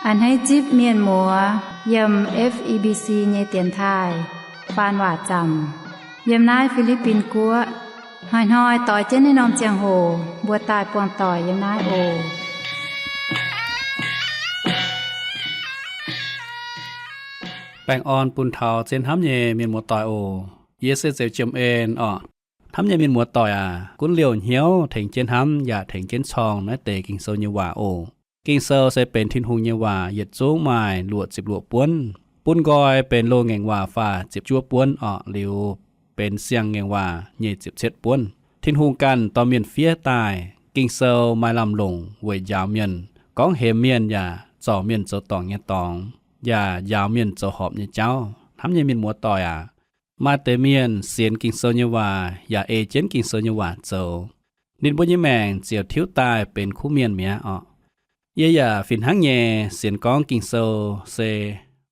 A'hneiv zipv mienh muoz yiem F E B C nyei dienx taaih faan waac zaamc yiem naaiv Fi^li^bin Guoqv. Hnoi-hnoi doix jienv naaiv norm ziangh hoc mbuo daaih buangh doic yiem naaiv oc. Baengh orn bun taux zien hnamv nyei mienh muoz-doic oc. Yie se Zeux Jiem En orqc. Hnamv nyei mienh muoz-doic aac, gunv liouh hnyouv tengx jienv hnamv yaac tengx jienv corng naaiv deix Ging-Sou nyei waac oc. Ging-Sou se benx Tin-Hungh nyei waac, yietc zungv maaih luoqc ziepc luoqc buonv. Bun nqoi benx loz-ngaengc waac faah ziepc juov buonv orqc, liuz benx siang-ngaengc waac nyei ziepc cietv buonv. Tin-Hungh ganh dorh mienh fiev daaih. Ging-Sou maaih lamh longc weic njaaux mienh, gorngv hemx mienh yaac zorc mienh zoux dorngc nyei dorngx, yaac njaaux mienh zoux horpc nyei jauv. Hnamv nyei mienh muoz-doic aac, maaih deix mienh sienx Ging-Sou nyei waac yaac ei jienv Ging-Sou nyei waac zoux, ninh mbuo nyei maengc ziouc tiuv daaih benx kuv mienh mi'aqv orqc. Yie yaac fih hnangv nyei sienx gorngv Ging-Sou se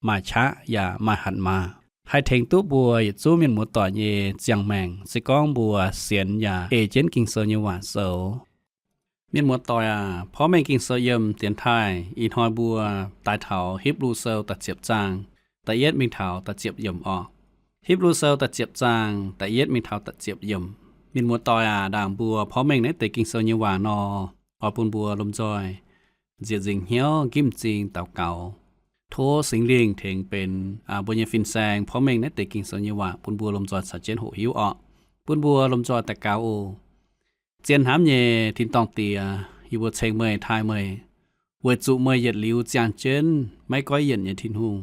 maaih qaqv yaac maaih hatc maaz, haih tengx duqv mbuo yietc zungv mienh muoz-doic nyei ziangh maengc, se gorngv mbuo sienx yaac ei jienv Ging-Sou nyei waac zoux. Mienh muoz-doic aac, porv mengh Ging-Sou yiem dienx taaih ih hnoi mbuo daaih taux Hipv^lu Sou da'ziepc zaang da'yietv mingh taux da'ziepc yiemc orqc. Hipv^lu Sou da'ziepc zaang da'yietv mingh taux da'ziepc yiemc. Mienh muoz-doic aac, ndaangc mbuo porv mengh naaiv deix Ging-Sou nyei waac nor, oix bun mbuo lomh nzoih nzieqc nzingc hnyouv, nqimv m'zing daux gaux. Tov Singx Lingh tengx benx mbuo nyei fin-saeng porv mengh naaiv deix Ging-Sou nyei waac bun mbuo lomh nzoih caux jienv hoqc hiuv orqc. Bun mbuo lomh nzoih daux gaux oc. Zien hnamv nyei Tin-Dorngh Diex, yie mbuo ceng meih, taaih meih, weic zuqc meih yietc liuz ziangh jienv maiv goiv yienc nyei Tin-Hungh.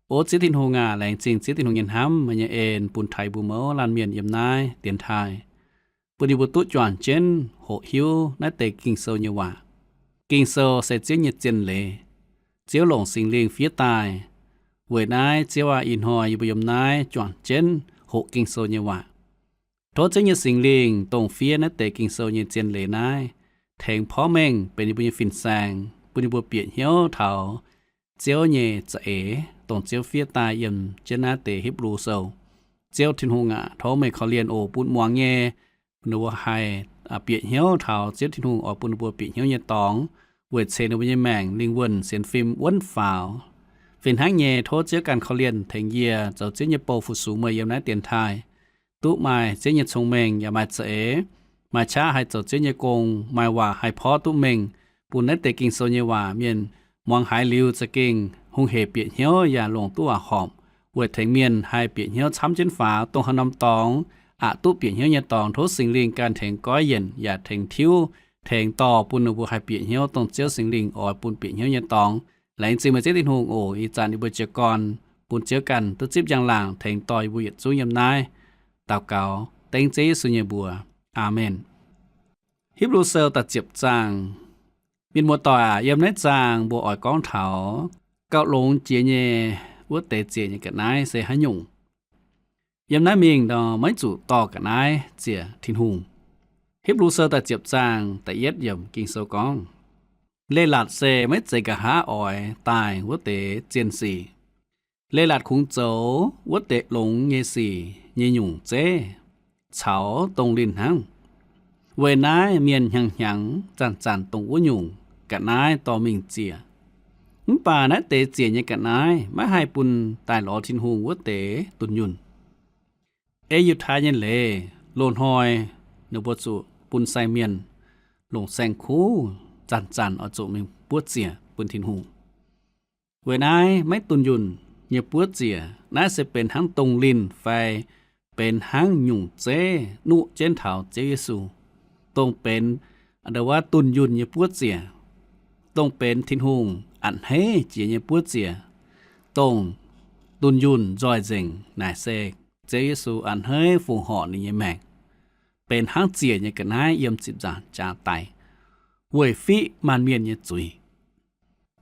O Ziouv Tin-Hungh aac, laengz zingh Ziouv Tin-Hungh nyei hnamv, meih nyei en bun taux mbuo mouz laanh mienh yiem naaiv dienx taaih, bun yie mbuo duqv juangc jienv hoqc hiuv naaiv deix Ging-Sou nyei waac. Ging-Sou se Ziouv nyei zien leiz, Ziouv longc Singx Lingh fiev daaih. Weic naaiv Ziouv aac, ih hnoi yie mbuo yiem naaiv juangc jienv hoqc Ging-Sou nyei waac. Tov Ziouv nyei Singx Lingh dongh fiev naaiv deix Ging-Sou nyei zien leiz naaiv, tengx porv mengh benx yie mbuo nyei fin-saeng, bun yie mbuo bieqc hnyouv taux Ziouv nyei za'eix, dongh Ziouv fiev daaih yiem jienv naaiv deix Hipv^lu Sou. Ziouv Tin-Hungh aac, tov meih korv-lienh oc, bun muangx nyei ninh mbuo haih bieqc hnyouv taux Ziouv Tin-Hungh oix bun ninh mbuo bieqc hnyouv nyei dorngx, weic ceix ninh mbuo nyei maengc, lingh wuonh, sienx fim wuonv faaux. Fih hnangv nyei, tov Ziouv ganh korv-lienh tengx yie zoux Ziouv nyei bou fu-sux meih yiem naaiv dienx taaih, duqv maaih Ziouv nyei cong-mengh yaac maaih za'eix, maaih qaqv haih zoux Ziouv nyei gong, maaih waac haih porv duqv mengh, bun naaiv deix Ging-Sou nyei waac mienh muangx haiz liuz za'gengh hungh hec bieqc hnyouv yaac longc duqv waac horpc, weic tengx mienh haih bieqc hnyouv camv jienv faaux, dongh haaix norm dorngx aqc duqv bieqc hnyouv nyei dorngx. Tov Singx Lingh ganh tengx goiv yienc yaac tengx tiuv, tengx dorh bun ninh mbuo haih bieqc hnyouv dongh Ziouv Singx Lingh oix bun bieqc hnyouv nyei dorngx. Laengz zingh meih Ziouv Tin-Hungh oc. Ih zanc yie mbuo jiez gorn bun Ziouv ganh duqv zipv njang-laangc tengx dorh yie mbuo yietc zungv yiem naaiv daux gaux dengv Ziouv Yesu nyei mbuox. Aamen. Hipv^lu Sou da'ziepc zaang. Mienh muoz-doic aac, yiem naaiv zaang mbuo oix gorngv taux gauh longx jiex nyei wuov deix ziec nyei ga'naaiv se haaix nyungc. Yiem naaiv mingh nor maiv zuqc dorh ga'naaiv ziec Tin-Hungh. Hipv^lu Sou da'ziepc zaang da'yietv yiemc Ging-Sou gorngv, Leiz-latc se maiv zeiz nqa'haav oix daaih wuov deix zien sic. Leiz-latc kungx zoux wuov deix longx nyei sic nyei nyungc zeiv caux dongh linh hnangv. Weic naaiv mienh hnyangx-hnyangx zanc-zanc dongh wuov nyungc ga'naaiv dorh mingh ziec. Mv baac naaiv deix ziec nyei ga'naaiv maiv haih bun daaih lorz Tin-Hungh wuov deix dunh yunh. Ei Yiutai nyei leiz loz-hnoi ninh mbuo zuqc bun sai mienh longc saeng-kuv zanc-zanc oix zuqc mingh buov ziec bun Tin-Hungh. Weic naaiv maiv dunh yunh nyei buov ziec naaiv se benx hnangv dongh linh fai benx hnangv nyungc zeiv nuqv jienv taux Ziouv Yesu, dongh benx ndo wuov dunh yunh nyei buov ziec, dongh benx Tin-Hungh a'hneiv jiex nyei buov ziec, dongh dunh yunh nzoih nzengc naaic se Ziouv Yesu a'hneiv fongc horc ninh nyei maengc, benx hnangv ziec nyei ga'naaiv yiem ziepc nzaangc jaax daic, weic fiqv maanc mienh nyei zuiz.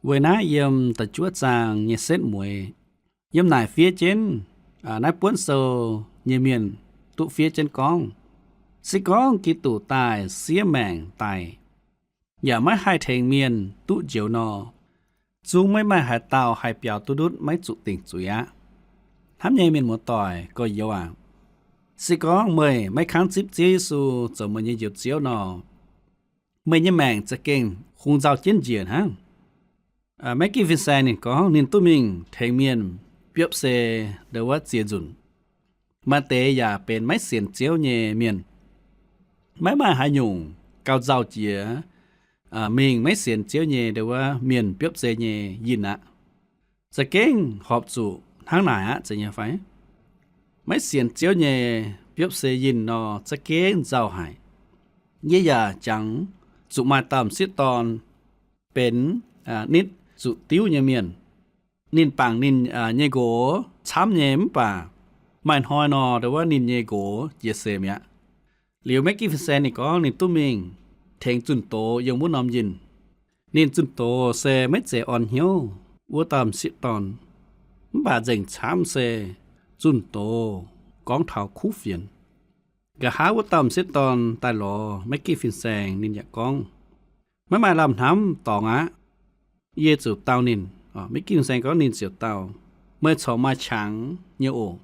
Weic naaiv yiem da'juov zaang nyei setv mueiz, yiem naaic fiev jienv, naaiv buonv sou nyei mienh duqv fiev jienv gorngv, se gorngv Giduc daaih siev maengc daic, yaac maiv haih tengx mienh duqv njoux nor, zungv maiv maaih haaix dauh haih biaux duqv ndutv maiv zuqc dingc zuiz aqv. Hnamv nyei mienh muoz-doic gorx-youz aac, se gorngv meih maiv kangv zipv Ziouv Yesu zoux meih nyei Njoux Ziouv nor, meih nyei maengc za'gengh kungx nzauh jienv njiec hnangv. Maiv Ginv Fin-Saeng ninh gorngv ninh duqv mingh tengx mienh biopv se ndau wuov ziex nzunc. Maaih deix yaac benx maiv sienx Ziouv nyei mienh. Maiv maaih haaix nyungc gauh nzauh jiex mingh maiv sienx Ziouv nyei ndau wuov mienh biopv se nyei yinh aqv. Za'gengh horpc zuqc hnangv naaic aqv, zeiz nyei fai? Maiv sienx Ziouv nyei biopv se yinh nor za'gengh nzauh haic. Yie yaac jangx zuqc maaih dauh m'sieqv dorn benx nitv zuqc diuv nyei mienh. Ninh bangc ninh nyei nqox camv nyei mv baac maaih hnoi nor, ndau wuov ninh nyei nqox jiex seix mi'aqv. Liuz Maiv Ginv Fin-Saeng ninh gorngv ninh duqv mingh tengx zunh doz yiem wuov norm yinh. Ninh zunh doz se maiv zeiz orn hnyouv wuov dauh m'sieqv dorn, mv baac nzengc camv se zunh doz gorngv taux kuv fienx. Nqa'haav wuov dauh m'sieqv dorn daaih lorz Maiv Ginv Fin-Saeng ninh yaac gorngv, maiv maaih lamh hnamv dorngx aqv. Yie ziouc dau ninh, Maiv Ginv Fin-Saeng gorngv ninh ziouc dau, meih corc maaih qangx nyei oc.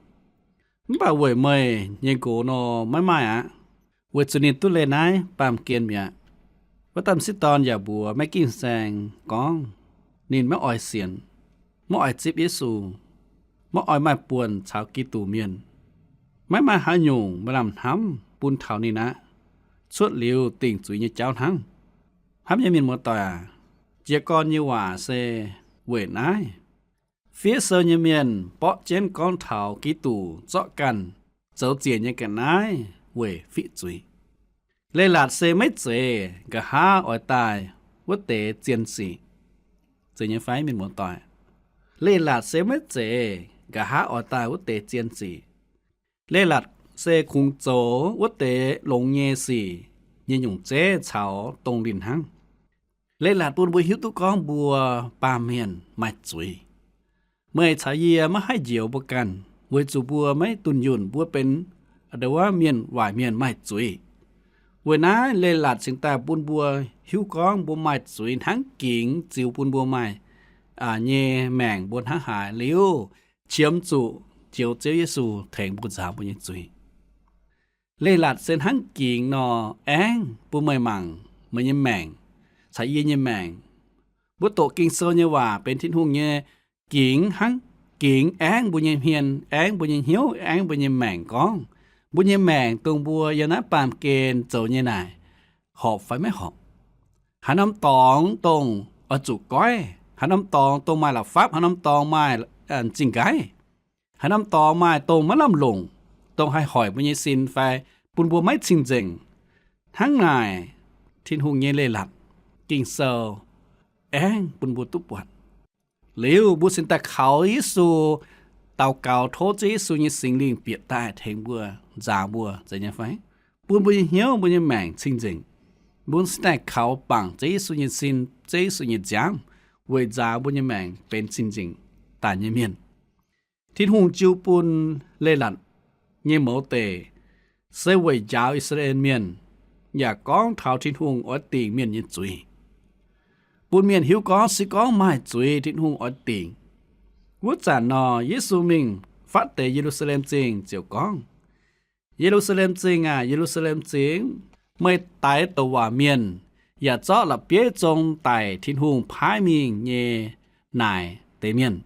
Mv baac weic meih nyei nqox nor maiv maaih aqv. Weic zuqc ninh duqv leih naaiv baamh gen mi'aqv. Wuov dauh m'sieqv dorn yaac mbuox Maiv Ginv Fin-Saeng gorngv ninh maiv oix sienx, maiv oix zipv Yesu, maiv oix maaih buonc caux Giduc Mienh. Maiv maaih haaix nyungc maaih lamh hnamv bun taux ninh aqv. Cuotv liuz dingc zuiz nyei jauv hnangv. Hnamv nyei mienh muoz-doic aac, jiez gorn nyei waac se weic naaiv. Fiev sou nyei mienh borqv jienv gorngv taux Giduc zorqv ganh zoux ziec nyei ga'naaiv weic fiqv zuiz. Leiz-latc se maiv zeiz nqa'haav oix daaih wuov deix zien sic. Zeiz nyei fai, mienh muoz-doic? Leiz-latc se maiv zeiz nqa'haav oix daaih wuov deix zien sic. Leiz-latc se kungx zoux wuov deix longx nyei sic nyei nyungc zeiv caux dongh linh hnangv. Leiz-latc bun mbuo hiuv duqv gorngv mbuo baamh mienh maaih zuiz. Meih caux yie maiv haih njoux mbuo ganh, weic zuqc mbuo maiv dunh yunh, mbuo benx ndau wuov mienh waaic mienh maaih zuiz. Weic naaiv leiz-latc cingx daaih bun mbuo hiuv gorngv mbuo maaih zuiz hnangv gingx ziux bun mbuo maaih nyei maengc mbuo hnangv haaix liuz, qiemx zuqc njoux Ziouv Yesu tengx mbuo nzaaux mbuo nyei zuiz. Leiz-latc se hnangv gingx nor aengv bun meih mangc meih nyei maengc caux yie nyei maengc. Mbuo doqc Ging-Sou nyei waac benx Tin-Hungh nyei gingx hnangv gingx aengv mbuo nyei hmien, aengv mbuo nyei hnyouv, aengv mbuo nyei maengc gorngv. Mbuo nyei maengc dongh mbuo yiem naaiv baamh gen zoux nyei naaic, horpc fai maiv horpc? Haaix norm dorngx dongh oix zuqc goiv? Haaix norm dorngx dongh maaih la'fapv? Haaix norm dorngx maaih zingh nqaiv? Haaix norm dorngx maaih dongh maiv lamh longc, dongh haih hoic mbuo nyei sin fai bun mbuo maiv cing-nzengc? Hnangv naaic, Tin-Hungh nyei leiz-latc, Ging-Sou, aengv bun mbuo duqv buatc. Liuz mbuo cingx daaih kaux Yesu, daux gaux tov Ziouv Yesu nyei Singx Lingh bieqc daaih tengx mbuo, nzaaux mbuo, zeiz nyei fai? Bun mbuo nyei hnyouv, mbuo nyei maengc cing-nzengc. Mbuo cingx daaih kaux bangc Ziouv Yesu nyei sin, Ziouv Yesu nyei nziaamv, weic nzaaux mbuo nyei maengc benx cing-nzengc daic nyei mienh. Tin-Hungh jiu bun leiz-latc nyei mouz deic se weic njaaux I^saa^laa^en Mienh, yaac gorngv taux Tin-Hungh oix dingc mienh nyei zuiz, bun mienh hiuv gorngv se gorngv maaih zuiz Tin-Hungh oix dingc. Wuov zanc nor, Yesu mingh fatv deix Ye^lu^saa^lem Zingh ziouc gorngv, Ye^lu^saa^lem Zingh aah! Ye^lu^saa^lem Zingh, meih daix douc waac mienh, yaac zorqv la'bieiv zong daic Tin-Hungh paaiv mingh nyei naaic deix mienh.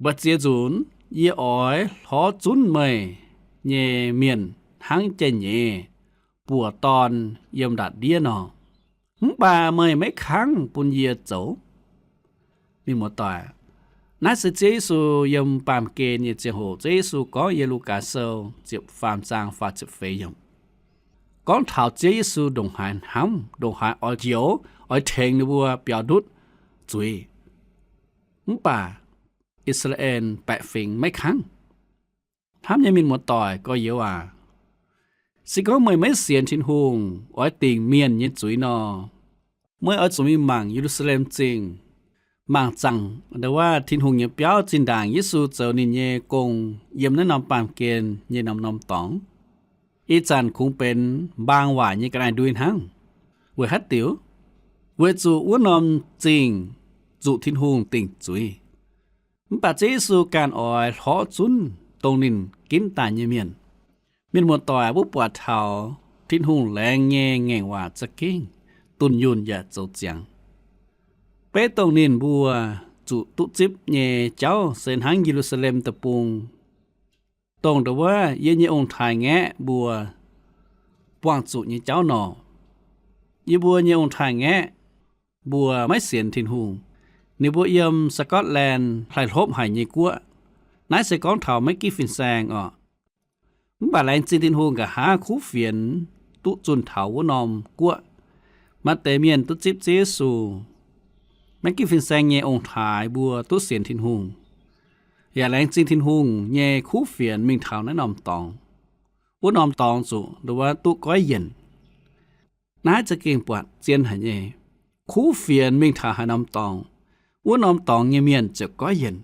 Mbu'ziex nzunc yie oix hlorv zunv meih nyei mienh hnangv jai-nyeiz buoz dorn yiem ndatc ndiev nor, mv baac meih maiv kangv bun yie zoux. Mienh muoz-doic, naaiv se Ziouv Yesu yiem baamh gen nyei ziangh hoc Ziouv Yesu gorngv yiem Lugaa Sou ziepc faam zaang faah ziepc feix yiemc, gorngv taux Ziouv Yesu ndongc haaix hnamv, ndongc haaix oix njoux, oix tengx ninh mbuo biaux ndutv zuiz. Mv baac I^saa^laa^en baeqc fingx maiv kangv. Hnamv nyei mienh muoz-doic gorx-youz aac, se gorngv meih maiv sienx Tin-Hungh oix dingc mienh nyei zuiz nor, meih oix zuqc mingh mangc Ye^lu^saa^lem Zingh, mangc zaangc ndau wuov Tin-Hungh nyei biauv zinh ndaangc Yesu zoux ninh nyei gong yiem naaiv norm baamh gen nyei norm-norm dorngx. Ih zanc kungx benx mbaang waaic nyei ga'naaiv-ndui hnangv. Weic haaix diuc? Weic zuqc wuov norm zingh zuqc Tin-Hungh dingc zuiz. Mv baac Ziouv Yesu ganh oix hlorv zunv dongh ninh ginv daaih nyei mienh. Mienh muoz-doic, mbuo buatc taux Tin-Hungh laengz nyei ngaengc waac za'gengh dunh yunh yaac zoux ziangx. Beiv dongh ninh mbuo zuqc duqv zipv nyei jauv se hnangv Ye^lu^saa^lem Deic-Bung, dongh ndau wuov yie nyei ong-taaix-ngaeqv mbuo buangh zuqc nyei jauv nor. Yie mbuo nyei ong-taaix-ngaeqv mbuo maiv sienx Tin-Hungh. Ninh mbuo yiem Scotland haih hlopv haic nyei guoqv. Naaiv se gorngv taux maiv ginv fin-saeng oc. Mv baac laengz zingh Tin-Hungh, nqa'haav kuv fienx duqv zunh taux wuov norm guoqv. Maaih deix mienh duqv zipv Ziouv Yesu. Maiv ginv fin-saeng nyei ong-taaix mbuo duqv sienx Tin-Hungh. Yaac laengz zingh Tin-Hungh nyei kuv fienx mingh taux naaiv norm dorngx. Wuov norm dorngx zuqc ndau wuov duqv goiv yienc. Naaiv za'gengh buatc zien haic nyei. Kuv fienx mingh taux haaix norm dorngx, wuov norm dorngx nyei mienh ziouc goiv yienc.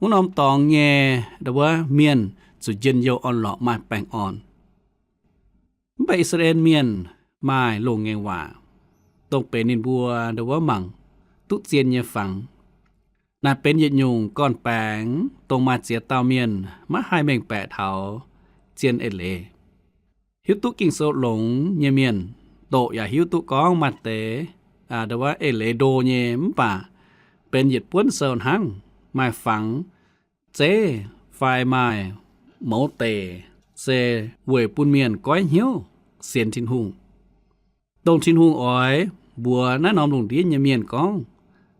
Wuov norm dorngx nyei ndau wuov mienh zuqc njien-youh orn-lorqc maaih baengh orn. Mv baac I^saa^laa^en Mienh maaih loz-ngaengc waac, dongh benx ninh mbuo ndau wuov mangc duqv zien nyei fangx. Naaiv benx yietc nyungc gorn-baengx dongh maaih ziex dauh mienh maiv haih mengh baeqc taux zien eix-leiz. Hiuv duqv Ging-Sou longx nyei mienh, doqc yaac hiuv duqv gorngv maaih deix ndau wuov eix-leiz ndo nyei, mv baac benx yietc buonv sou hnangv, maaih fangx zeiv fai maaih mouz deic, se weic bun mienh goiv hnyouv sienx Tin-Hungh. Dongh Tin-Hungh oix mbuox naaiv norm lungh ndiev nyei mienh gorngv,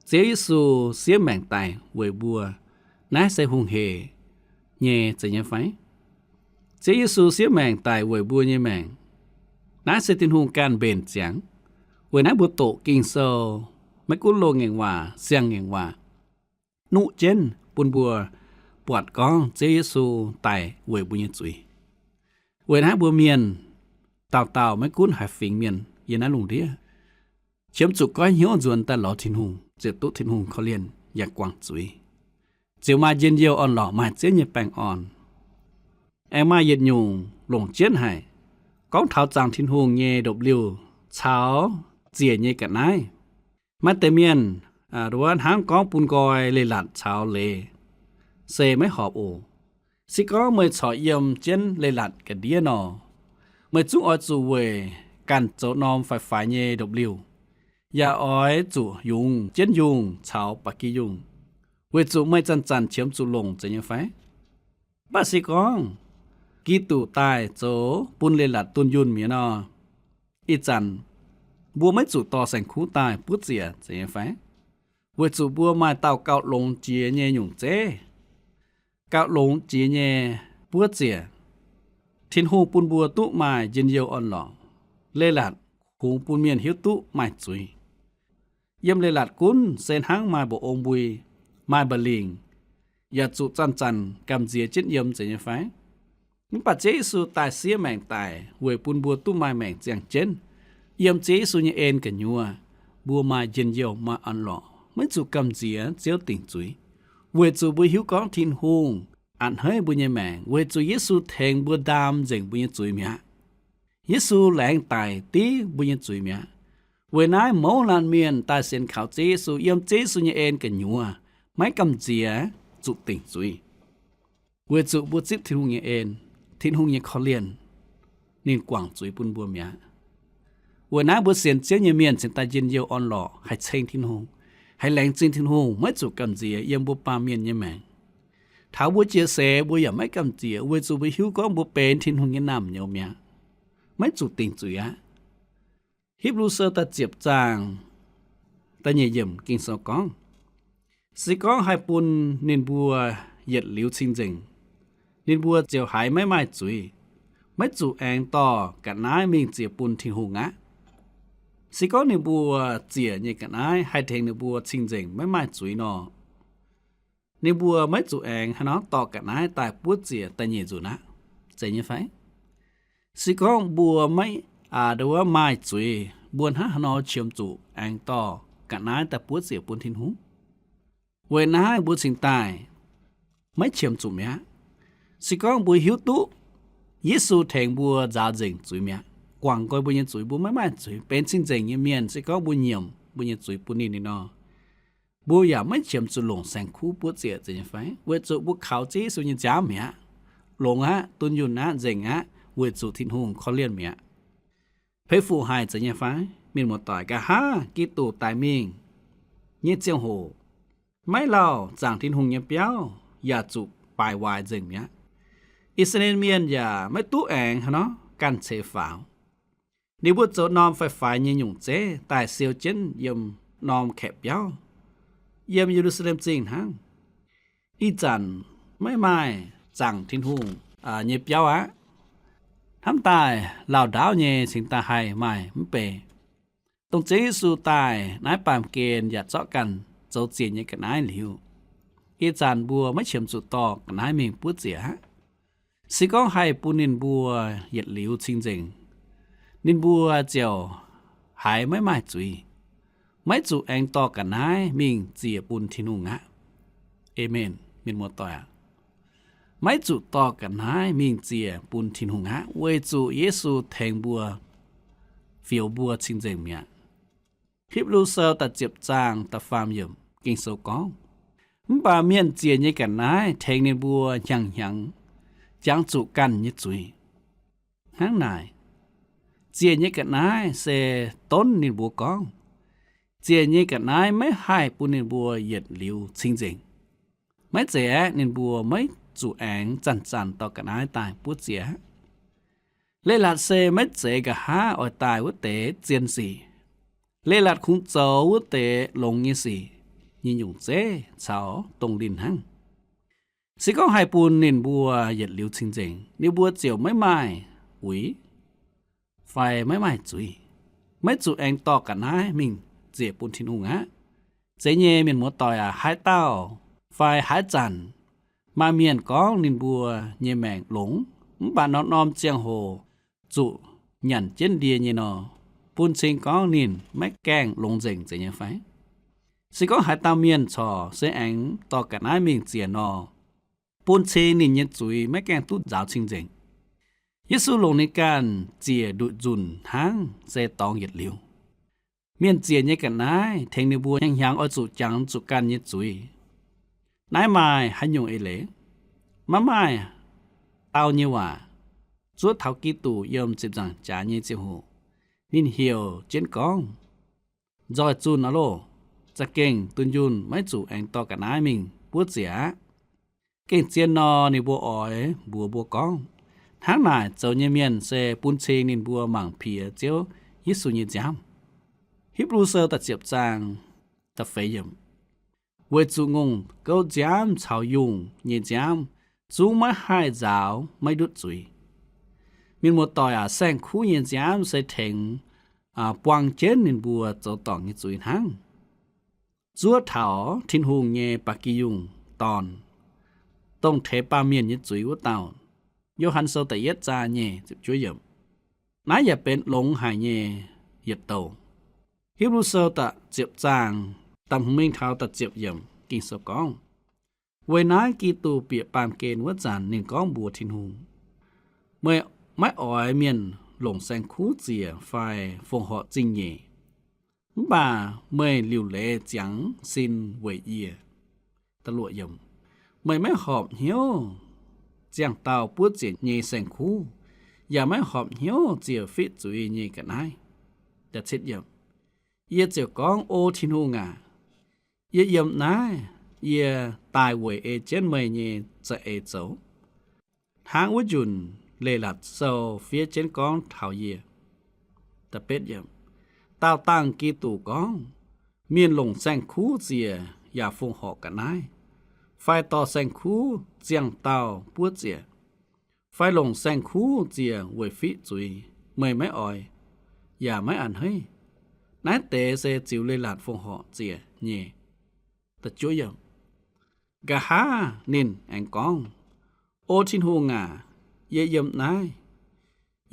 Ziouv Yesu siev maengc daic weic mbuo. Naaiv se hungh hec nyei zeiz nyei fai? Ziouv Yesu siev maengc daic weic mbuo nyei maengc. Naaiv se Tin-Hungh ganh mbenc ziangx. Weic naaiv mbuo doqc Ging-Sou, maiv gunv loz-ngaengc waac, siang-ngaengc waac, nuqv jienv bun mbuo buatc gorngv Ziouv Yesu daic weic mbuo nyei zuiz. Weic naaiv mbuo mienh dauh dauh, maiv gunv haaix fingx mienh yiem naaiv lungh ndiev, qiemx zuqc goiv hnyouv nzuonx daaih lorz Tin-Hungh, ziouc duqv Tin-Hungh korv-lienh yaac guangc zuiz, ziouc maaih njien-youh orn-lorqc, maaih Ziouv nyei baengh orn. Aengx maaih yietc nyungc longc jienv haic, gorngv taux zaangc Tin-Hungh nyei ndopv-liuh caux ziec nyei ga'naaiv. Maaih deix mienh wuov hnangv gorngv bun nqoi leiz-latc caux leiz, se maiv horpc oc. Se gorngv meih corc yiem jienv leiz-latc ga'ndiev nor, meih zungv oix zuqc weic ganh zoux norm faix-faix nyei ndopv-liuh, yaac oix zuqc yungz jienv yungh caux ba'gi yungh, weic zuqc meih zanc-zanc qiemx zuqc longc zeiz nyei fai? Mv baac se gorngv Giduc daaih zoux bun leiz-latc dunh yunh mi'aqv nor, ih zanc mbuo maiv zuqc dorh saeng-kuv daaih buov ziec zeiz nyei fai? Weic zuqc mbuo maaih dauh gauh longx jiex nyei nyungc zeiv, gauh longx jiex nyei buov ziec. Tin-Hungh bun mbuo duqv maaih njien-youh orn-lorqc. Leiz-latc kungx bun mienh hiuv duqv maaih zuiz. Yiem leiz-latc gunv se hnangv maaih mba'ong mbui, maaih mba'lingc, yaac zuqc zanc-zanc gamh nziex jienv yiem zeiz nyei fai? Mv baac Ziouv Yesu daaih siev maengc daic weic bun mbuo duqv maaih maengc ziangh jienv. Yiem Ziouv Yesu nyei en gu'nyuoz, mbuo maaih njien-youh, maaih orn-lorqc, maiv zuqc gamh nziex Ziouv dingc zuiz, weic zuqc mbuo hiuv gorngv Tin-Hungh a'hneiv mbuo nyei maengc, weic zuqc Yesu tengx mbuo ndaam nzengc mbuo nyei zuiz mi'aqv. Yesu laengz daic div mbuo nyei zuiz mi'aqv. Weic naaiv mouz laanh mienh daaih sienx kaux Ziouv Yesu, yiem Ziouv Yesu nyei en gu'nyuoz, maiv gamh nziex zuqc dingc zuiz. Weic zuqc mbuo zipv Tin-Hungh nyei en, Tin-Hungh nyei korv-lienh, ninh guangc zuiz bun mbuo mi'aqv. Weic naaiv mbuo sienx Ziouv nyei mienh cingx daaih njien-youh orn-lorqc, haih ceng Tin-Hungh, haih laengz zingh Tin-Hungh, maiv zuqc gamh nziex yiem mbuo baamh mienh nyei maengc. Taux mbuo jiex seix mbuo yaac maiv gamh nziex, weic zuqc mbuo hiuv gorngv mbuo benx Tin-Hungh nyei naamh nyouz mi'aqv, maiv zuqc dingc zuiz aqv. Hipv^lu Sou da'ziepc zaang da'nyeic yiemc Ging-Sou gorngv, se gorngv haih bun ninh mbuo yietc liuz cing-nzengc, ninh mbuo ziouc haiz maiv maaih zuiz, maiv zuqc aengx dorh ga'naaiv mingh ziec bun Tin-Hungh aqv. Se gorngv ninh mbuo ziec nyei ga'naaiv haih tengx ninh mbuo cing-nzengc maiv maaih zuiz nor, ninh mbuo maiv zuqc aengx haaix nor dorh ga'naaiv daaih buov ziec da'nyeic nzunc aqv, zeiz nyei fai? Se gorngv mbuo maiv, aa, nduov maaih zuiz, mbuo hnangv haaix nor qiemx zuqc aengx dorh ga'naaiv daaih buov ziec bun Tin-Hungh? Weic naaiv mbuo cingx daaih maiv qiemx zuqc mi'aqv. Se gorngv mbuo hiuv duqv Yesu tengx mbuo nzaaux nzengc zuiz mi'aqv, guangc nqoi mbuo nyei zuiz, mbuo maiv maaih zuiz, benx cing-nzengc nyei mienh, se gorngv mbuo nyiemc mbuo nyei zuiz bun ninh, ninh nor, mbuo yaac maiv qiemx zuqc longc saeng-kuv buov ziec, zeiz nyei fai? Weic zuqc mbuo kaux Ziouv Yesu nyei nziaamv mi'aqv, longx aqv, dunh yunh aqv, nzengc aqv, weic zuqc Tin-Hungh korv-lienh mi'aqv. Peix fuc haic, zeiz nyei fai? Mienh muoz-doic, nqa'haav Giduc daic mingh, nyei ziangh hoc, maiv lauh zaangc Tin-Hungh nyei biauv yaac zuqc baaic waaic nzengc mi'aqv. I^saa^laa^en Mienh yaac maiv duqv aengx haaix nor ganh ceix faaux. Ninh mbuo zoux norm faix-faix nyei nyungc zeiv daaih siou jienv yiem norm kaeqv biauv, yiem Ye^lu^saa^lem Zingh hnangv. Ih zanc maiv maaih zaangc Tin-Hungh nyei biauv aqv. Hnamv daaih lauh ndaauv nyei cingx daaih haih maaih mv bei. Dongh Ziouv Yesu daaih naaiv baamh gen yaac zorqv ganh zoux ziec nyei ga'naaiv liuz, ih zanc mbuo maiv qiemx zuqc dorh ga'naaiv mingh buov ziec aqv. Se gorngv haih bun ninh mbuo yietc liuz cing-nzengc, ninh mbuo ziouc haiz maiv maaih zuiz, maiv zuqc aengx dorh ga'naaiv mingh ziec bun Tin-Hungh aqv. Aamen. Mienh muoz-doic aac, maiv zuqc dorh ga'naaiv mingh ziec bun Tin-Hungh aqv, weic zuqc Yesu tengx mbuo, fioux mbuo cing-nzengc mi'aqv. Hipv^lu Sou da'ziepc zaang da'faam yiemc Ging-Sou gorngv, mv baac mienh ziec nyei ga'naaiv tengx ninh mbuo hnyangx-hnyangx jangx zuqc ganh nyei zuiz. Hnangv naaic, ziec nyei ga'naaiv se donv ninh mbuo gorngv, ziec nyei ga'naaiv maiv haih bun ninh mbuo yietc liuz cing-nzengc. Maiv zeiz aeqv, ninh mbuo maiv zuqc aengx zanc-zanc dorh ga'naaiv daaih buov ziec aqv. Leiz-latc se maiv zeiz nqa'haav oix daaih wuov deix zien sic. Leiz-latc kungx zoux wuov deix longx nyei sic nyei nyungc zeiv caux dongh linh hnangv. Se gorngv haih bun ninh mbuo yietc liuz cing-nzengc, ninh mbuo ziouc maiv maaih uix fai maiv maaih zuiz, maiv zuqc aengx dorh ga'naaiv mingh ziec bun Tin-Hungh aqv. Zeiz nyei, mienh muoz-doic aac, haaix dauh fai haaix zanc maaih mienh gorngv ninh mbuo nyei maengc longx, mv baac norm-norm ziangh hoc zuqc nyanc jienv ndie nyei nor, bun cing gorngv ninh maiv gaengh longx nzengc zeiz nyei fai? Se gorngv haaix dauh mienh corc se aengx dorh ga'naaiv mingh ziec nor, bun cing ninh nyei zuiz maiv gaengh duqv nzaaux cing-nzengc. Yesu longc ninh ganh ziec nduqc nzunc hnangv se dorngx yietc liuz. Mienh ziec nyei ga'naaiv tengx ninh mbuo hnyangx-hnyangx oix zuqc jangx zuqc ganh nyei zuiz. Naaiv maaih haaix nyungc eix leiz? Maiv maaih dau nyei waac. Zuov taux Giduc yiem ziepc nzaangc jaax nyei ziangh hoc, ninh heuc jienv gorngv, nzoih zunh aqv loh! Za'gengh dunh yunh maiv zuqc aengx dorh ga'naaiv mingh buov ziec aqv. Gengh zien nor, ninh mbuo oix mbuox mbuo gorngv, hnangv naaic zoux nyei mienh se bun cing ninh mbuo mangc piex Ziouv Yesu nyei nziaamv. Hipv^lu Sou da'ziepc zaang da'feix yiemc, weic zuqc ngongh gouv nziaamv caux yungh nyei nziaamv zungv maiv haih nzaaux maiv ndutv zuiz. Mienh muoz-doic aac, saeng-kuv nyei nziaamv se tengx buang jienv ninh mbuo zoux dorngc nyei zuiz hnangv. Zuov taux Tin-Hungh nyei ba'gi yungh dorn, dongh teix baamh mienh nyei zuiz wuov dauh. Yo^han Sou da'yietv zaang nyic ziepc juov yiemc. Naaiv yaac benx longx haic nyei yietc douc. Hipv^lu Sou da'ziepc zaang da'hmz mingh taux da'ziepc yiemc Ging-Sou gorngv, weic naaiv Giduc bieqc baamh gen wuov zanc ninh gorngv mbuox Tin-Hungh, meih maiv oix mienh longc saeng-kuv ziec fai fongc horc zingh nyeic. Mv baac meih liuc leiz ziangx sin weic yie. Meih maiv horpc hnyouv ziangh dauh buov ziec nyei saeng-kuv, yaac maiv horpc hnyouv ziec fiqv zuiz nyei ga'naaiv. Yie ziouc gorngv, O Tin-Hungh aac, yie yiem naaiv, yie daaih weic ei jienv meih nyei za'eix zoux, hnangv wuov njunc leiz-latc sou fiev jienv gorngv taux yie. Daauh dangh Giduc gorngv, mienh longc saeng-kuv ziec yaac fongc horc ga'naaiv, fai dorh saeng-kuv ziangh dauh buov ziec, fai longc saeng-kuv ziec weic fiqv zuiz, meih maiv oix, yaac maiv a'hneiv. Naaiv deix se ziux leiz-latc fongc horc ziec nyei. Nqa'haav ninh aengx gorngv, O Tin-Hungh aac, yie yiem naaiv,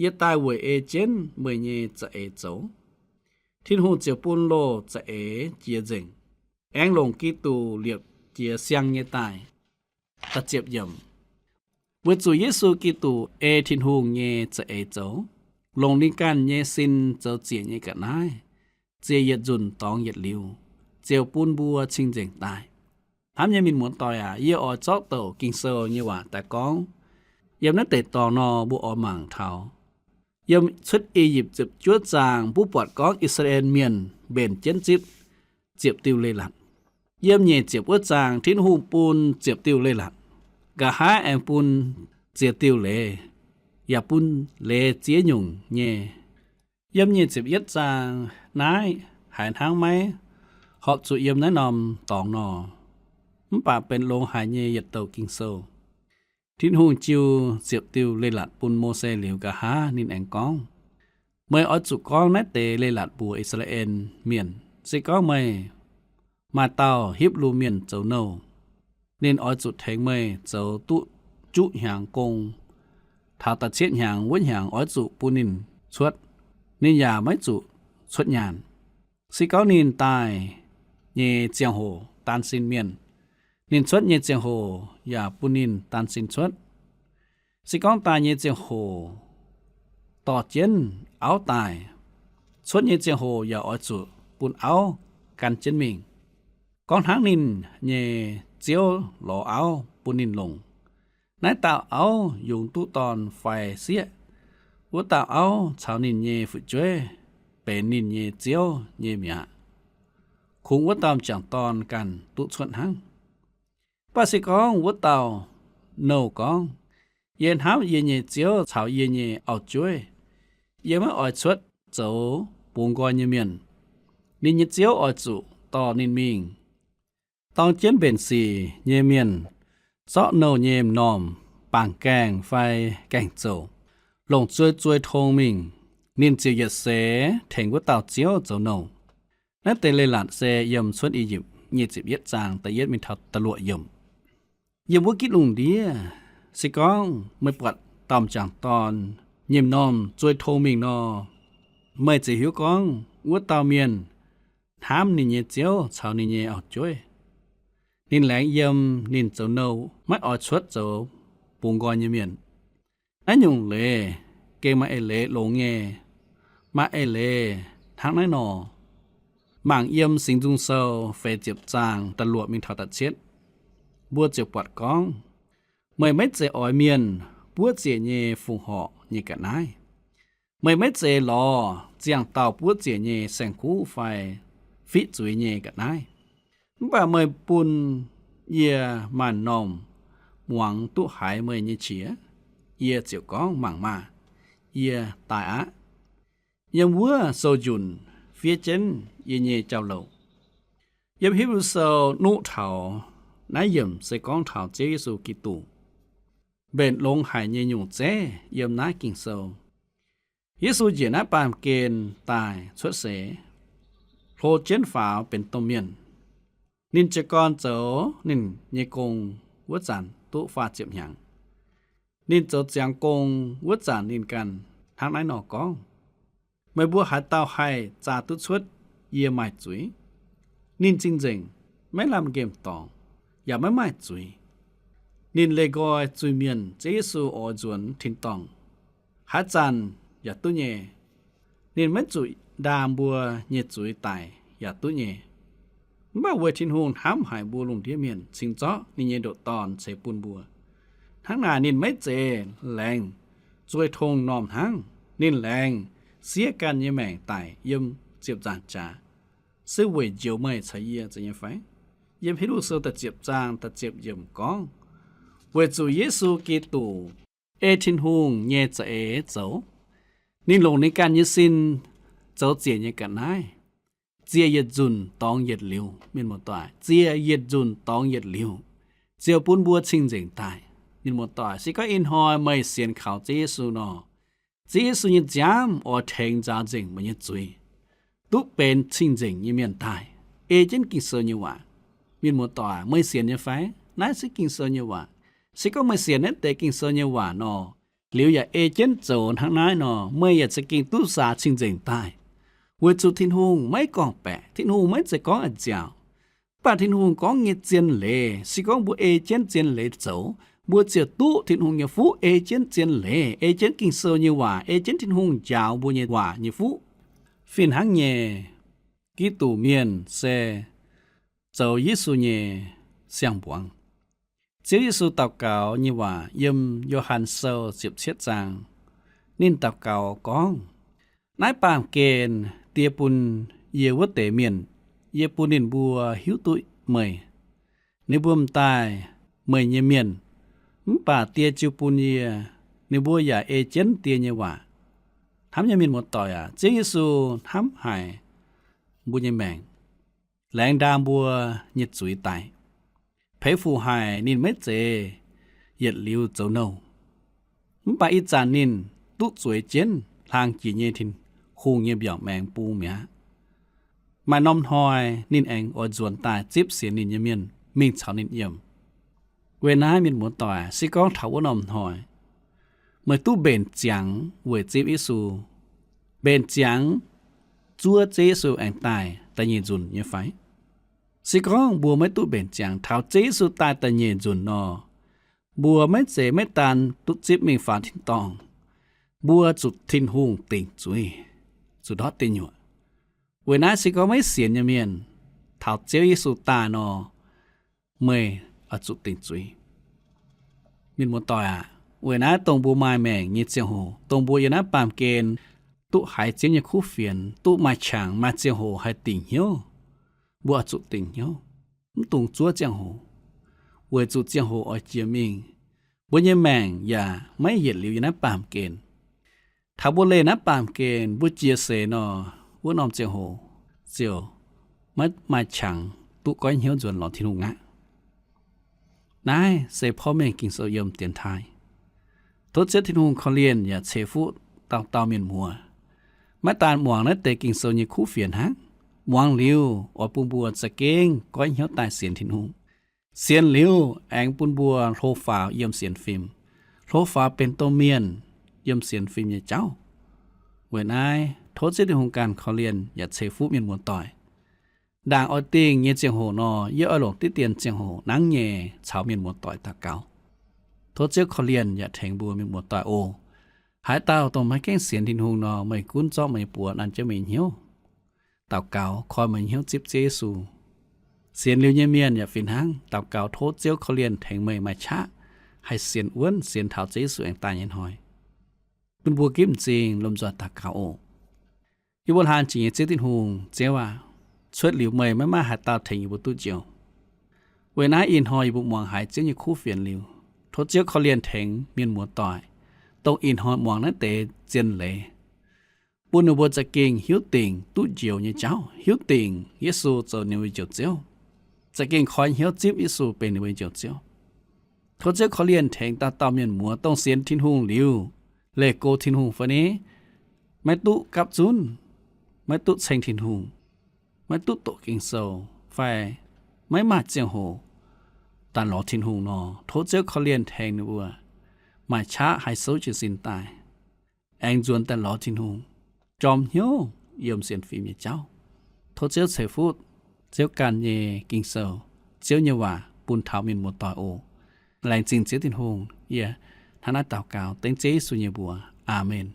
yie daaih weic ei jienv meih nyei za'eix zoux. Tin-Hungh ziouc bun loh za'eix jiex nzengc, aengx longc Giduc liepc jiez siang nyei daaih. Weic zuqc Yesu Giduc ei Tin-Hungh nyei za'eix zoux, longc ninh ganh nyei sin zoux ziec nyei ga'naaiv, ziec yietc nzunc dorngx yietc liuz, ziouc bun mbuo cing-nzengc daaih. Hnamv nyei mienh muoz-doic aac, yie oix zorqv douc Ging-Sou nyei waac daaih gorngv. Yiem naaiv deix dorngx nor, mbuo oix mangc taux yiem Cuotv I^yipv ziepc juov zaang, mbuo buatc gorngv I^saa^laa^en Mienh mbenc jienv zipv ziepc diuh leiz-latc. Yiem nyic ziepc wuov zaang Tin-Hungh bun ziepc diuh leiz-latc, nqa'haav aengx bun ziex diuh leiz, yaac bun leiz ziex nyungc nyei. Yiem nyic ziepc yietv zaang naaiv haiz hnangv maiv horpc zuqc yiem naaiv norm dorngx nor, mv baac benx longx haic nyei yietc douc Ging-Sou. Tin-Hungh jiu ziepc diuh leiz-latc bun Mose liuz nqa'haav ninh aengx gorngv, meih oix zuqc gorngv naaiv deix leiz-latc mbuox I^saa^laa^en Mienh. Se gorngv meih maaih dauh Hipv^lu Mienh zoux nouh, ninh oix zuqc tengx meih zoux duqv juqv hnyangx gong. Taux da'cietv hnyangx wuov hnyangx oix zuqc bun ninh cuotv. Ninh yaac maiv zuqc cuotv nyaanh. Se gorngv ninh daaih nyei ziangh hoc daan sin mienh, ninh cuotv nyei ziangh hoc yaac bun ninh daan sin cuotv. Se gorngv daaih nyei ziangh hoc dorh jienv auv daaih, cuotv nyei ziangh hoc yaac oix zuqc bun auv gan jienv mingh. Gorngv hnangv ninh nyei ziouv lorz auv bun ninh longc, naaiv dauh auv yungz duqv dorn fai sieqv, wuov dauh auv caux ninh nyei fu'jueiv benx ninh nyei ziouv nyei mi'aqv. Kungx wuov dauh m'jangc dorn ganh duqv cuotv hnangv. Mv baac se gorngv wuov dauh nouh gorngv, yie hnamv yie nyei ziouv caux yie nyei auv-jueiv, yie maiv oix cuotv zoux bungx nqoi nyei mienh, ninh nyei ziouv oix zuqc dorh ninh mingh. Dorng jienv mbenc sic nyei mienh, zorqv nouh nyei m'normh, baangc gaengh fai gaengh zouc, longc zuei zuei tong mingh, ninh ziouc yietc seix tengx wuov dauh ziouv zoux nouh. Naaiv deix leiz-latc se yiem Cuotv I^yipv nyic ziepc yietv zaang da'yietv mingh taux da'luoqc yiemc. Yiem wuov gitv lungh ndiev, se gorngv meih buatc dauh m'jangc dorn nyei m'normh zuei tong mingh nor, meih ziouc hiuv gorngv wuov dauh mienh hnamv ninh nyei ziouv caux ninh nyei auv-jueiv. Ninh laengz yiem ninh zoux nouh maiv oix cuotv zoux bungx nqoi nyei mienh. Naaiv nyungc leiz gengh maaih eix leiz longx nyei, maaih eix leiz hnangv naaiv nor. Mangc yiem Singx Nzung Sou feix ziepc zaang da'luoqc mingh taux da'cietv, mbuo ziouc buatc gorngv, meih maiv zeiz oix mienh buov ziec nyei fongc horc nyei ga'naaiv. Meih maiv zeiz lorz ziangh dauh buov ziec nyei saeng-kuv fai fiqv zuiz nyei ga'naaiv. Mv baac meih bun yie maaih m'normh muangx duqv haiz meih nyei qiex, yie ziouc gorngv, mangc maah! Yie daaih aqv. Yiem wuov sou-njunc fiev jienv yie nyei jauv-louc. Yiem Hipv^lu Sou nuqv taux naaiv yiemc se gorngv taux Ziouv Yesu Giduc, mbenc longx haic nyei nyungc zeiv yiem naaiv Ging-Sou. Yesu njiec naaiv baamh gen daaih cuotv seix, hlo jienv faaux benx domh mienh. Ninh jiez gorn zoux ninh nyei gong wuov zanc duqv faah ziepc hnyangx. Ninh zoux ziangx gong wuov zanc ninh ganh hnangv naaiv nor gorngv, meih mbuo haaix dauh haih zaah duqv cuotv yie maaih zuiz? Ninh cing-nzengc, maiv lamh nqemh dorngc, yaac maiv maaih zuiz. Ninh leih nqoi zuiz-mienh Ziouv Yesu oix nzuonx tin-dorngh, haaix zanc yaac duqv nyei. Ninh maiv zuqc ndaam mbuo nyei zuiz daic yaac duqv nyei. Mv baac weic Tin-Hungh hnamv haic mbuo lungh ndiev mienh cingx zorqv ninh nyei ndoqc Dorn ceix bun mbuo. Hnangv naaic ninh maiv zeiz laengz zuei tong m'normh hnangv. Ninh laengz siev ganh nyei maengc daic yiem ziepc nzaangc jaax, se weic njoux meih caux yie nyei fai? Yiem Hipv^lu Sou da'ziepc zaang da'ziepc yiemc gorngv, weic zuqc Yesu Giduc ei Tin-Hungh nyei za'eix zoux. Ninh longc ninh ganh nyei sin zoux ziec nyei ga'naaiv. Ziec yietc nzunc dorngx yietc liuz, mienh muoz-doic, ziec yietc nzunc dorngx yietc liuz, ziouc bun mbuo cing-nzengc daaih. Mienh muoz-doic, se gorngv ih hnoi meih sienx kaux Ziouv Yesu nor, Ziouv Yesu nyei nziaamv oix tengx nzaaux nzengc meih nyei zuiz, duqv benx cing-nzengc nyei mienh daaih, ei jienv Ging-Sou nyei waac. Mienh muoz-doic, meih sienx nyei fai? Naaiv se Ging-Sou nyei waac. Se gorngv meih sienx naaiv deix Ging-Sou nyei waac nor, liuz yaac ei jienv zoux hnangv naaiv nor, meih yaac za'gengh duqv nzaaux cing-nzengc daaih. Weic zuqc Tin-Hungh maiv gorngv-baeqc, Tin-Hungh maiv zeiz gorngv a'nziaauc. Mv baac Tin-Hungh gorngv nyei zien leiz, se gorngv mbuo ei jienv zien leiz zoux, mbuo ziouc duqv Tin-Hungh nyei fuqv. Ei jienv zien leiz, ei jienv Ging-Sou nyei waac, ei jienv Tin-Hungh njaaux mbuo nyei waac nyei fuqv. Fih hnangv nyei, Giduc Mienh se zoux Yesu nyei siang-mbuangz. Ziouv Yesu daux gaux nyei waac yiem Yo^han Sou ziepc cietv zaang, ninh daux gaux gorngv, naaiv baamh gen Die bun yie wuov deix mienh, yie bun ninh mbuo hiuv duqv meih. Ninh mbuo m'daaih meih nyei mienh, mv baac Die jiu bun yie. Ninh mbuo yaac ei jienv Die nyei waac. Hnamv nyei mienh muoz-doic aac, Ziouv Yesu hnamv haic mbuo nyei maengc, laengz ndaam mbuo nyei zuiz daic, peix fuc haic ninh maiv zeiz yietc liuz zoux nouh. Mv baac ih zanc ninh duqv zueiz jienv hlang jiex nyei Tin-Hungh nyei mbiaauc maengx bung mi'aqv. Maaih norm hnoi ninh aengx oix nzuonx daaih zipv sienx ninh nyei mienh mingh caux ninh yiem. Weic naaiv mienh muoz-doic, se gorngv taux wuov norm hnoi meih duqv mbenc ziangx weic zipv Yesu, mbenc ziangx zuov Ziouv Yesu aengx daaih da'nyeic nzunc nyei fai? Se gorngv mbuo maiv duqv mbenc ziangx taux Ziouv Yesu daaih da'nyeic nzunc nor, mbuo maiv zeiz maiv daan duqv zipv mingh faaux tin-dorngh, mbuo zuqc Tin-Hungh dingc zuiz, zuqc ndortv deic nyuoqc. Weic naaiv se gorngv maiv sienx nyei mienh, taux Ziouv Yesu daaih nor, meih oix zuqc dingc zuiz. Mienh muoz-doic aac, weic naaiv dongh mbuo maaih maengc nyei ziangh hoc, dongh mbuo yiem naaiv baamh gen duqv haiz Ziouv nyei kuv fienx, duqv maaih qangx maaih ziangh hoc haih dingc hnyouv, mbuo oix zuqc dingc hnyouv, mv dungx zuov ziangh hoc, weic zuqc ziangh hoc oix jiex mingh. Mbuo nyei maengc yaac maiv yietc liuz yiem naaiv baamh gen. Taux mbuo leih naaiv baamh gen mbuo jiex seix nor, wuov norm ziangh hoc ziouc maiv maaih qangx duqv goiv hnyouv nzuonx lorz Tin-Hungh aqv. Naaiv se porv mengh Ging-Sou yiem dienx taaih. Tov Ziouv Tin-Hungh korv-lienh yaac ceix fuqv dauh dauh mienh muoz. Maiv daan muangx naaiv deix Ging-Sou nyei kuv fienx hnangv, muangx liuz oix bun mbuo za'gengh goiv hnyouv daaih sienx Tin-Hungh. Sienx liuz aengx bun mbuo hlo faaux yiem sienx fim, hlo faaux benx domh mienh yiem sienx fim nyei jauv. Weic naaiv tov Ziouv Tin-Hungh ganh korv-lienh yaac ceix fuqv mienh muoz-doic. Ndaangc oix dingh nyei ziangh hoc nor, yie oix longc diqv dien ziangh hoc nangv nyei caux mienh muoz-doic daux gaux. Tov Ziouv korv-lienh yaac tengx mbuo mienh muoz-doic oc. Haaix dauh dongh maiv gaengh sienx Tin-Hungh nor, meih gunv zorqv meih nyei buoz an jienv meih nyei hnyouv, daux gaux koi meih nyei hnyouv zipv Ziouv Yesu. Sienx liuz nyei mienh yaac fih hnangv, daux gaux tov Ziouv korv-lienh tengx meih maaih qaqv haih sienx wuonv sienx taux Ziouv Yesu aengx daaih nyei hnoi. Bun mbuo ginv m'zing lomh nzoih daux gaux oc. Yie mbuo hlaang jiex nyei Ziouv Tin-Hungh, Ziouv aac, cuotv liuz meih maiv maaih haaix dauh tengx yie mbuo duqv njoux. Weic naaiv ih hnoi yie mbuo muangx haiz Ziouv nyei kuv fienx liuz, tov Ziouv korv-lienh tengx mienh muoz-doic, dongh ih hnoi muangx naaiv deix zien leiz, bun ninh mbuo za'gengh hiuv dingc duqv njoux nyei jauv, hiuv dingc Yesu zoux ninh mbuo nyei Njoux Ziouv, za'gengh koi hnyouv zipv Yesu benx ninh mbuo nyei Njoux Ziouv. Tov Ziouv korv-lienh tengx dauh dauh mienh muoz dongh sienx Tin-Hungh liuz, leih go Tin-Hungh fai ni, maiv duqv gapv zunv, maiv duqv ceng Tin-Hungh, maiv duqv doqc Ging-Sou, fai maiv maaih ziangh hoc daaih lorz Tin-Hungh nor, tov Ziouv korv-lienh tengx ninh mbuo maaih qaqv haih souv jiez sin daaih, aengx nzuonx daaih lorz Tin-Hungh, jorm hnyouv yiem sienx fim nyei jauv. Tov Ziouv ceix fuqv Ziouv ganh nyei Ging-Sou, Ziouv nyei waac bun taux mienh muoz-doic oc. Laengz zingh Ziouv Tin-Hungh. Yie hnangv naaiv daux gaux dengv Ziouv Yesu nyei mbuox. Aamen.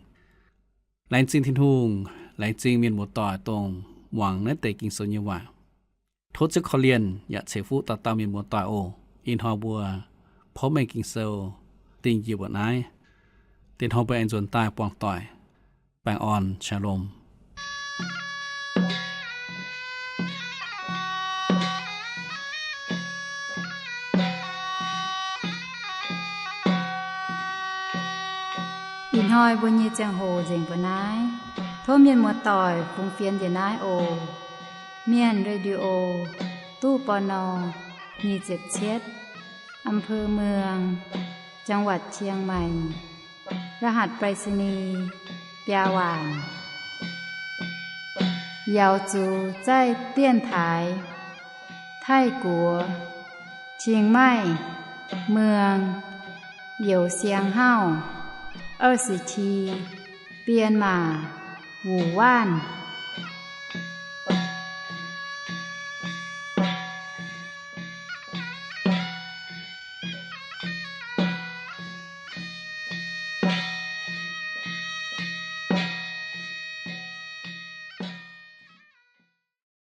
Laengz zingh Tin-Hungh, laengz zingh mienh muoz-doic dongh muangx naaiv deix Ging-Sou nyei waac. Tov Ziouv korv-lienh yaac ceix fuqv dauh dauh mienh muoz-doic oc. Ih hnoi mbuo porv mengh Ging-Sou dingh njiec mbuo naaiv. Dingh hnoi mbuo aengx nzuonx daaih buangh doic. Baengh orn, shalom. Ih hnoi mbuo nyei ziangh hoc nzengc mbuo naaiv. Tov mienh muoz-doic fungx fienx njiec naaiv oc. Mienh Radio, ตู้ ปณ. nyic ziepc cietv, อำเภอเมือง จังหวัดเชียงใหม่ รหัสไปรษณีย์ biaa waanc. Yaux zuqc zaih dienx taaix Taiv-Guoqv, Chiang Mai, Muang, Youz Siang Hauv, 二十七, Bienh Maac, Wuc Waanv.